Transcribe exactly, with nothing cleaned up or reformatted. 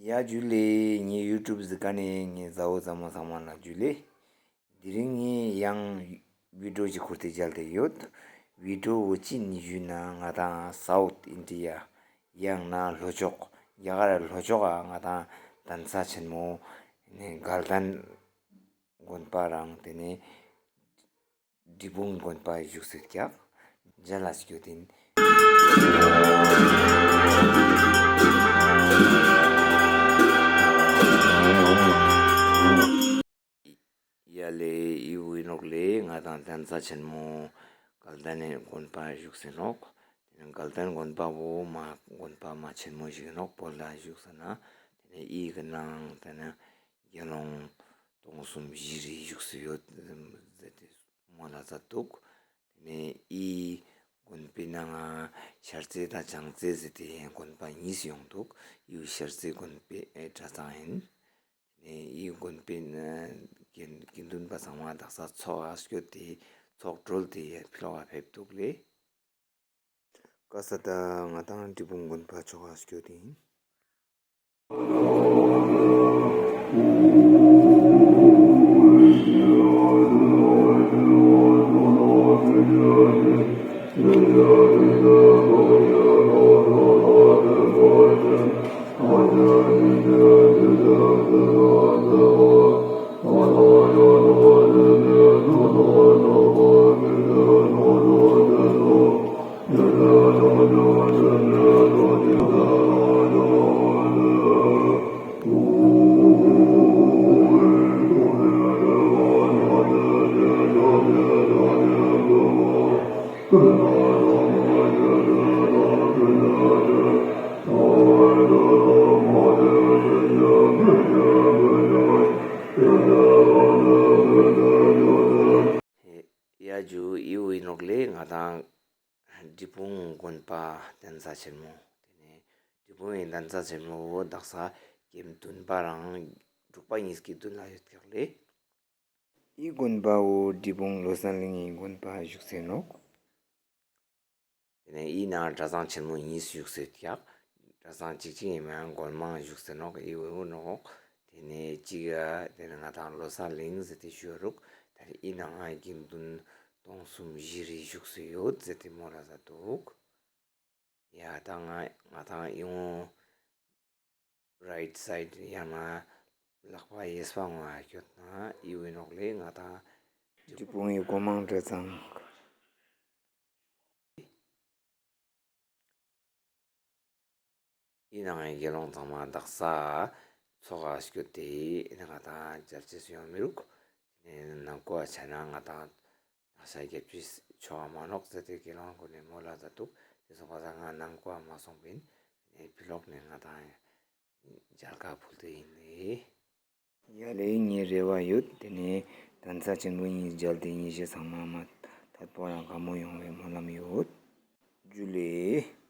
ཡ་ཇུ་ལེ། ངའི་ཡུ་ཊུབ་གཟིགས་མཁན་ནི་ངའི་མཛའ་བོ་མཛའ་མོ་ཚང་མ་ལ་ཇུ་ལེ། དེ་རིང་ངས་ཡང་བི་ཌིའོ་ཞིག་ཁུར་ཏེ་མཇལ་ཏེ་ཡོད། བི་ཌིའོ་བོ་ཅི་ནི་ཞུས་ན་ང་དང་སའུཐ་ཨིན་ཌི་ཡ་ཡང་ན་ལྷོ་ཕྱོགས་རྒྱ་གར་ལྷོ་ཕྱོགས་ཨ་ང་དང་གདན་ས་ཆེན་མོ་ནི་དགའ་ལྡན་དགོན་པ་རང་དེ་ནས་འབྲས་སྤུངས་དགོན་པ་བཞུགས་སེ་ཀྱག་མཇལ་ལ་སྐྱོད་དིན། ཡ་ལེ་ཡི་བོ་ཨིན་ནོག་ལེ། ང་དང་གདན་ས་ཆེན་མོ་དགའ་ལྡན་ནི་དགོན་པ་བཞུགས་སེ་ནོག་དེ་ནས་དགའ་ལྡན་དགོན་པ་བོ་མ་དགོན་པ་མ་ཆེན་མོ་ཞིག་ནོག་བོད་ལ་བཞུགས་སེ་ན་དེ་ནས་ཡི་གི་ནང་དེ་ནས་དགེ་སློང་སྟོང་གསུམ་བཞི་རེ་བཞུགས་སེ་ཡོད་ཟེར་ཏེ་མོལ་ལ་མཛད་འདུག་དེ་ནས་ཡི་དགོན་པའི་ནང་ང་ཤར་རྩེ་དང་བྱང་རྩེ་ཟེར་ཏེ་དགོན་པ་གཉིས་ཡོང་འདུག་ཡི་བོ་ཤར་རྩེ་དགོན་པའི་གྲྭ་ཚང་ཡིན། དེ་ནས་ཡི་དགོན་པའི་ནང་དགེ་དགེ་འདུན་པ་ཚང་མ་དག་ས་ཚོགས་ཨ་སྐྱོད་དེ་ཚོགས་གྲོལ་ཏེ་ཕི་ལོག་ག་ཕེབས་འདུག་ལེ། ཀ་ས་ད་ང་དང་འབྲས་སྤུངས་དགོན་པ་ཕྱོགས་ཨ་སྐྱོད་དེ་ཡིན། ཡ་ཇུ་ཡི་བོ་ཨིན་ནོག་ལེ། ང་དང་འབྲས་སྤུངས་དགོན་པ་གདན་ས་ཆེན་མོ། དེ་ནས་འབྲས་སྤུངས་ཡི་གདན་ས་ཆེན་མོ་བོ་དག་ས་དགེ་འདུན་པ་རང་འབྲུག་པ་གཉིས་ཀྱི་མདུན་ལ་ཡོད་ཀྱག་ལེ། ཡི་དགོན་པ་བོ་འབྲས་སྤུངས་བློ་གསལ་གླིང་ཡི་དགོན་པ་བཞུགས་སེ་ནོག་དེ་ནས་ཡི་ནང་གྲྭ་ཚང་ཆེན་མོ་གཉིས་བཞུགས་སེ་ཡོད་ཀྱག་གྲྭ་ཚང་གཅིག་གཅིག་ཡིན་མིན་སྒོར་མང་བཞུགས་སེ་ནོག་ཡི་བོ་ནོག་དེ་ནས་གཅིག་ག་དེ་ནས་ང་དང་བློ་གསལ་གླིང་ཟེར་ཏེ་ཞུ་རུག་ད་ཡི་ནང་ང་དགེ་འདུན་སྟོང་གསུམ་བཞི་རེ་བཞུགས་སེ་ཡོད་ཟེར་ཏེ་མོལ་ལ་མཛད་འདུག་ཡ་ད་ང་ང་དང་ཡི་བོ་རའིཊ་སའིཌ་ཡང་ན་ལག་པ་གཡས་པ་ངོས་ཨ་སྐྱོད་ན་ཡི་བོ་ཨིན་ནོག་ལེ། ང་དང་འབྲས་སྤུངས་ཡི་སྒོ་མང་གྲྭ་ཚང་། ཡི་ནང་ཡི་དགེ་སློང་ཚང་མ་དག་ས་ཚོགས་ཨ་སྐྱོད་དེ་ཡི་ནང་ང་དང་མཇལ་ཅེས་ཡོང་མི་རུག་དེ་ནས་ནང་ཁོ་ཨ་ཆ་ན་ང་དང་ནང་ཤ་རྒྱབ་ཅེས་ཆོག་ག་མ་ནོག་ཟེར་ཏེ་དགེ་སློང་ཀུན་ནས་མོལ་ལ་མཛད་འདུག་དེ་སོང་པ་སང་ང་ནང་ཁོ་ཨ་མ་སོང་པིན། དེ་ནས་ཕི་ལོག་ནས་ང་དང་མཇལ་ཁ་ཕུལ་ཏེ་ཡིན་ལེ། ཡ་ལེ་ངའི་རེ་བ་ཡོད། དེ་ནས་གདན་ས་ཆེན་པོ་གཉིས་མཇལ་ཏེ་ངའི་ཞེ་ཚང་མ་མ་ཐད་པོ་རང་དགའ་མོ་ཡོང་བའི་སྨོན་ལམ་ཡོད། ཇུ་ལེ།